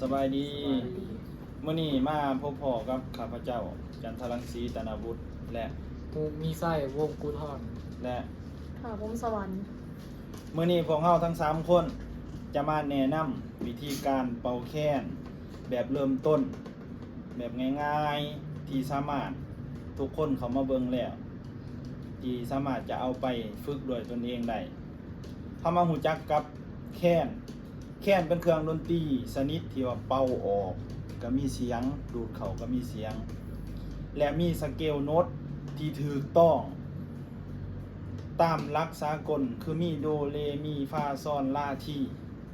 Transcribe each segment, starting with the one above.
ສະບາຍດີ. ສະບາຍດີ. ມື້ນີ້ມາພົບພໍ້ກັບຂ້າພະເຈົ້າ ຈັນທະລັງສີ ຕະນະວຸດ ແລະ ມຸກມີໄຊ ວົງກຸທອນ ແລະ ຂ້າ ພົມສະຫວັນ. ມື້ນີ້ພວກເຮົາທັງສາມຄົນຈະມາແນະນຳວິທີການເປົ່າແຄນແບບເລີ່ມຕົ້ນ ແບບງ່າຍໆ ທີ່ສາມາດ ທຸກຄົນເຂົ້າມາເບິ່ງແລ້ວ ທີ່ສາມາດຈະເອົາໄປຝຶກດ້ວຍຕົນເອງໄດ້. ເຮົາມາຮູ້ຈັກກັບແຄນ. ແຄນເປັນເຄື່ອງດົນຕີຊະນິດທີ່ວ່າເປົ່າອອກກໍມີສຽງ, ດູດເຂົ້າກໍມີສຽງ ແລະ ມີສະເກວໂນດທີ່ຖືກຕ້ອງຕາມຫຼັກສາກົນ ຄືມີ ໂດ ເລ ມີ ຟາ ຊອນ ລາ ທີ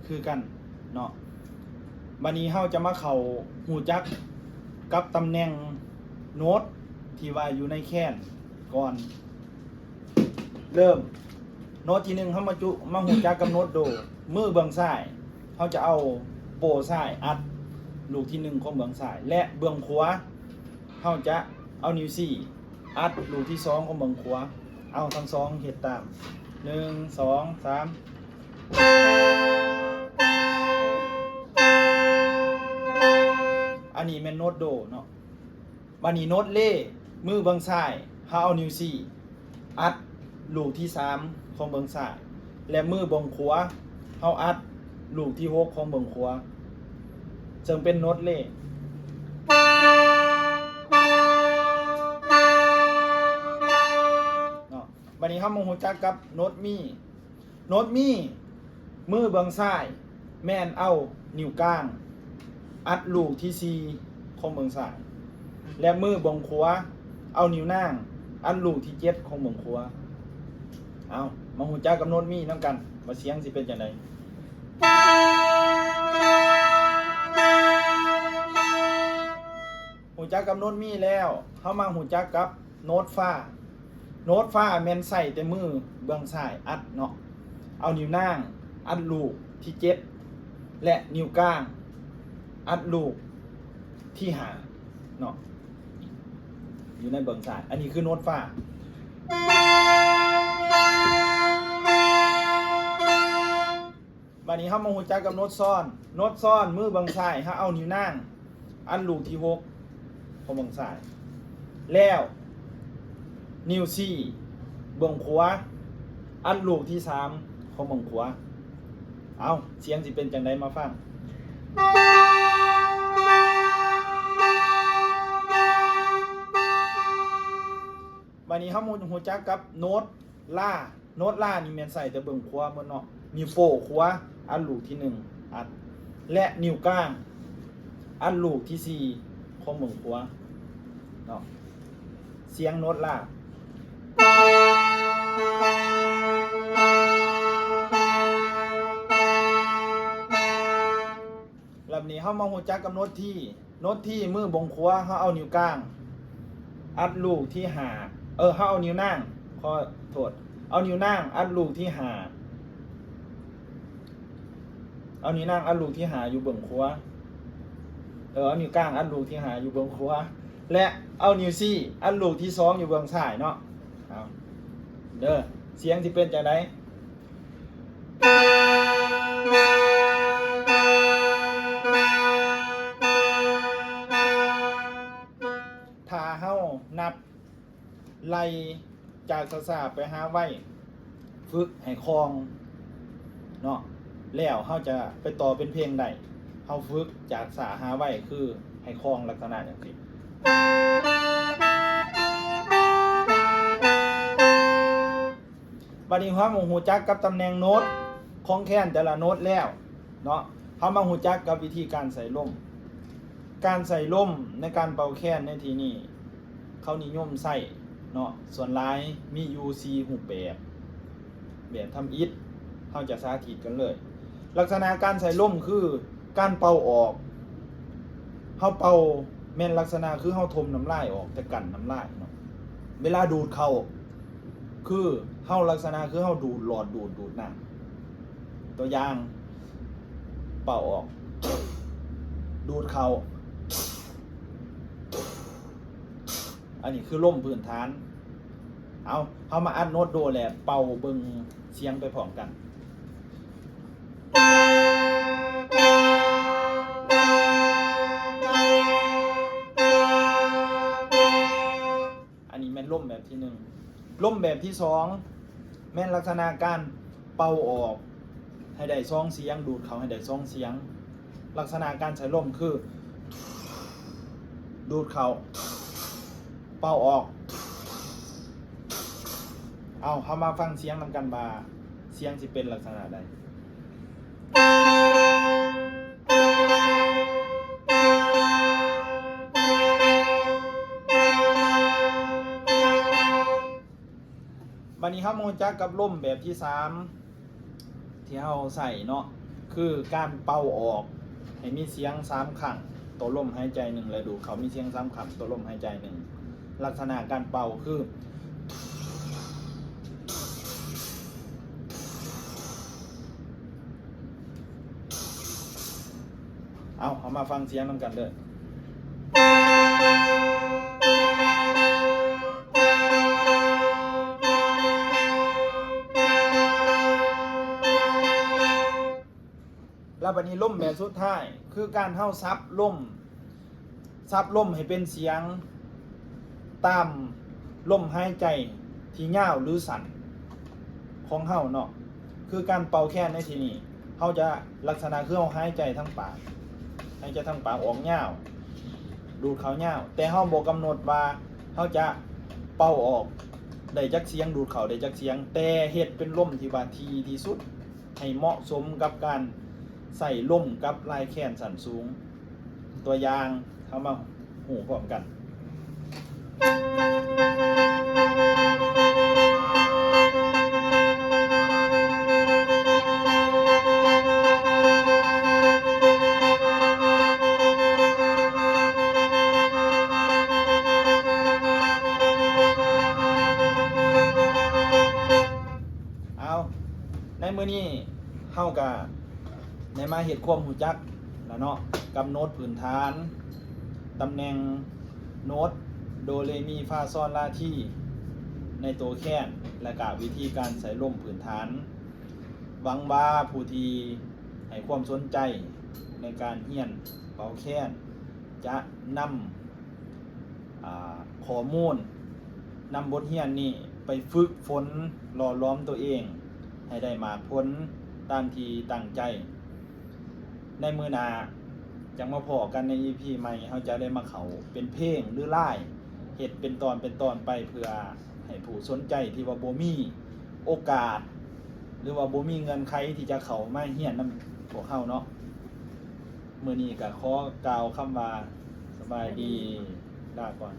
ຄືກັນເນາະ. ບັດນີ້ເຮົາຈະມາເຂົ້າຮູ້ຈັກກັບຕຳແໜ່ງໂນດທີ່ວ່າຢູ່ໃນແຄນກ່ອນ. ເລີ່ມ. ໂນດທີໜຶ່ງ ເຮົາມາຈຸ ມາຮູ້ຈັກກັບໂນດໂດ. ມືເບື້ອງຊ້າຍ ເຮົາຈະເອົາໂປ້ຊ້າຍອັດລູກທີໜຶ່ງຂອງເບື້ອງຊ້າຍ ແລະ ເບື້ອງຂວາ ເຮົາຈະເອົານິ້ວຊີ້ອັດລູກທີສອງຂອງເບື້ອງຂວາ. ເອົາທັງສອງເຮັດຕາມ. ໜຶ່ງ ສອງ ສາມ. ອັນນີ້ແມ່ນໂນດໂດເນາະ. ບາດນີ້ໂນດເລ ມືເບື້ອງຊ້າຍ ເຮົາເອົານິ້ວຊີ້ອັດລູກທີສາມຂອງເບື້ອງຊ້າຍ ແລະ ມືເບື້ອງຂວາ ເຮົາອັດລູກທີຫົກຂອງເບື້ອງຂວາ ເຊິ່ງເປັນໂນດເລເນາະ. ບາດນີ້ເຮົາມາຮູ້ຈັກກັບໂນດມີ. ໂນດມີ ມືເບື້ອງຊ້າຍແມ່ນເອົານິ້ວກາງອັດລູກທີສີ່ຂອງເບື້ອງຊ້າຍ ແລະ ມືເບື້ອງຂວາເອົານິ້ວນາງອັດລູກທີເຈັດຂອງເບື້ອງຂວາ. ເອົາ ມາຮູ້ຈັກກັບໂນດມີນຳກັນ ວ່າສຽງຊິເປັນຈັ່ງໃດ. ຮູ້ຈັກກັບໂນດມີແລ້ວ ເຮົາມາຮູ້ຈັກກັບໂນດຟາ. ໂນດຟາແມ່ນໃຊ້ແຕ່ມືເບື້ອງຊ້າຍອັດເນາະ, ເອົານິ້ວນາງອັດລູກທີເຈັດ ແລະ ນິ້ວກາງອັດລູກທີຫ້າເນາະ ຢູ່ໃນເບື້ອງຊ້າຍ. ອັນນີ້ຄືໂນດຟາ. ບາດນີ້ເຮົາມາຮູ້ຈັກກັບໂນດຊອນ. ໂນດຊອນ ມືເບື້ອງຊ້າຍ ເຮົາເອົານິ້ວນາງອັດລູກທີຫົກຂອງເບື້ອງຊ້າຍ ແລ້ວນິ້ວຊີ້ເບື້ອງຂວາອັດລູກທີສາມຂອງເບື້ອງຂວາ. ເອົາ ສຽງຊິເປັນຈັ່ງໃດ ມາຟັງ. ບາດນີ້ເຮົາມາຮູ້ຈັກກັບໂນດລາ. ໂນດລານີ້ແມ່ນໃຊ້ແຕ່ເບື້ອງຂວາໝົດເນາະ, ນິ້ວໂປ້ຂວາອັດລູກທີໜຶ່ງອັດ ແລະ ນິ້ວກາງອັດລູກທີສີ່ຂອງເບື້ອງຂວາເນາະ. ສຽງໂນດລາ. ລຳນີ້ເຮົາມາຮູ້ຈັກກັບໂນດທີ. ໂນດທີ ມືເບື້ອງຂວາ ເຮົາເອົານິ້ວກາງອັດລູກທີຫ້າ ເອີ ເຮົາເອົານິ້ວນາງ ຂໍໂທດ ເອົານິ້ວນາງອັດລູກທີຫ້າ ເອົານິ້ວນາງອັດລູກທີຫ້າຢູ່ເບື້ອງຂວາ ເອີ ເອົານິ້ວກາງອັດລູກທີຫ້າຢູ່ເບື້ອງຂວາ ແລະ ເອົານິ້ວຊີ້ອັດລູກທີສອງຢູ່ເບື້ອງຊ້າຍເນາະ. ເອົາເດີ ສຽງຊິເປັນຈັ່ງໃດ? ຖ້າເຮົານັບໄລ່ຈາກຊ້າໆໄປຫາໄວ, ຝຶກໃຫ້ຄ່ອງເນາະ, ແລ້ວເຮົາຈະໄປຕໍ່ເປັນເພງໄດ້. ເຮົາຝຶກຈາກຊ້າຫາໄວ ຄືໃຫ້ຄ່ອງລັກສະນະຈັ່ງຊີ້. ບັດນີ້ເຮົາມາຮູ້ຈັກກັບຕຳແໜ່ງໂນດຂອງແຄນແຕ່ລະໂນດແລ້ວເນາະ, ເຮົາມາຮູ້ຈັກກັບວິທີການໃສ່ລົມ. ການໃສ່ລົມໃນການເປົ່າແຄນໃນທີ່ນີ້ ເຂົານິຍົມໃຊ້ເນາະ, ສ່ວນຫຼາຍມີຢູ່ສີ່ຮູບແບບ. ແບບທຳອິດ ເຮົາຈະສາທິດກັນເລີຍ. ລັກສະນະການໃສ່ລົມຄືການເປົ່າອອກ, ເຮົາເປົ່າແມ່ນລັກສະນະຄືເຮົາຖົມນ້ຳລາຍອອກ ແຕ່ກັ້ນນ້ຳລາຍເນາະ. ເວລາດູດເຂົ້າ ຄືເຮົາລັກສະນະຄືເຮົາດູດຫຼອດດູດ ດູດນ້ຳ. ຕົວຢ່າງ ເປົ່າອອກ ດູດເຂົ້າ. ອັນນີ້ຄືລົມພື້ນຖານ. ເອົາ ເຮົາມາອັດໂນດໂດ ແລະ ເປົ່າເບິ່ງສຽງໄປພ້ອມກັນ. ແບບທີໜຶ່ງ. ລົມແບບທີສອງ ແມ່ນລັກສະນະການເປົ່າອອກໃຫ້ໄດ້ສອງສຽງ, ດູດເຂົ້າໃຫ້ໄດ້ສອງສຽງ. ລັກສະນະການໃສ່ລົມຄື ດູດເຂົ້າ ເປົ່າອອກ. ເອົາ ເຮົາມາຟັງສຽງນຳກັນວ່າ ສຽງຊິເປັນລັກສະນະໃດ. ບາດນີ້ເຮົາມາຮູ້ຈັກກັບລົມແບບທີສາມ ທີ່ເຮົາໃຊ້ເນາະ ຄືການເປົ່າອອກໃຫ້ມີສຽງສາມຄັ້ງຕໍ່ລົມຫາຍໃຈໜຶ່ງ ແລະ ດູດເຂົ້າມີສຽງສາມຄັ້ງຕໍ່ລົມຫາຍໃຈໜຶ່ງ. ລັກສະນະການເປົ່າຄື ເອົາ ເຮົາມາຟັງສຽງນຳກັນເດີ. ແລ້ວບາດນີ້ລົມແບບສຸດທ້າຍ ຄືການເຮົາສັບລົມ ສັບລົມໃຫ້ເປັນສຽງຕາມລົມຫາຍໃຈທີ່ຍາວ ຫຼື ສັ້ນຂອງເຮົາເນາະ. ຄືການເປົ່າແຄນໃນທີ່ນີ້ ເຮົາຈະລັກສະນະຄືເຮົາຫາຍໃຈທາງປາກ ຫາຍໃຈທາງປາກອອກຍາວ ດູດເຂົ້າຍາວ, ແຕ່ເຮົາບໍ່ກຳນົດວ່າເຮົາຈະເປົ່າອອກໄດ້ຈັກສຽງ ດູດເຂົ້າໄດ້ຈັກສຽງ, ແຕ່ເຮັດເປັນລົມທີ່ວ່າຖີ່ທີ່ສຸດ ໃຫ້ເໝາະສົມກັບການໃຊ້ລົມກັບລາຍແຄນສັ້ນສູງ. ຕົວຢ່າງ ເຮົາມາຮູ້ພ້ອມກັນ. ເອົາ ໃນມື້ນີ້ເຮົາກະໄດ້ມາເຮັດຄວາມຮູ້ຈັກລະເນາະ ກັບໂນດພື້ນຖານ, ຕຳແໜ່ງໂນດ ໂດ ເຣ ມີ ຟາ ຊອນ ລາ ທີ ໃນໂຕແຄນ ແລະ ກະວິທີການໃສ່ລົມພື້ນຖານ. ຫວັງວ່າຜູ້ທີ່ໃຫ້ຄວາມສົນໃຈໃນການຮຽນເປົ່າແຄນ ຈະນຳ ອາ ຂໍ້ມູນ ນຳບົດຮຽນນີ້ໄປຝຶກຝົນຫຼໍ່ຫຼອມຕົວເອງໃຫ້ໄດ້ໝາກຜົນຕາມທີ່ຕັ້ງໃຈ. ໃນມື້ໜ້າຈັ່ງມາພໍ້ກັນໃນ ອີ ພີ ໃໝ່, ເຮົາຈະໄດ້ມາເຂົ້າເປັນເພງ ຫຼື ລາຍ ເຮັດເປັນຕອນເປັນຕອນໄປ ເພື່ອໃຫ້ຜູ້ສົນໃຈທີ່ວ່າບໍ່ມີໂອກາດ ຫຼືວ່າບໍ່ມີເງື່ອນໄຂທີ່ຈະເຂົ້າມາຮຽນນຳພວກເຮົາເນາະ. ມື້ນີ້ກໍຂໍກ່າວຄຳວ່າສະບາຍດີ ລາກ່ອນ.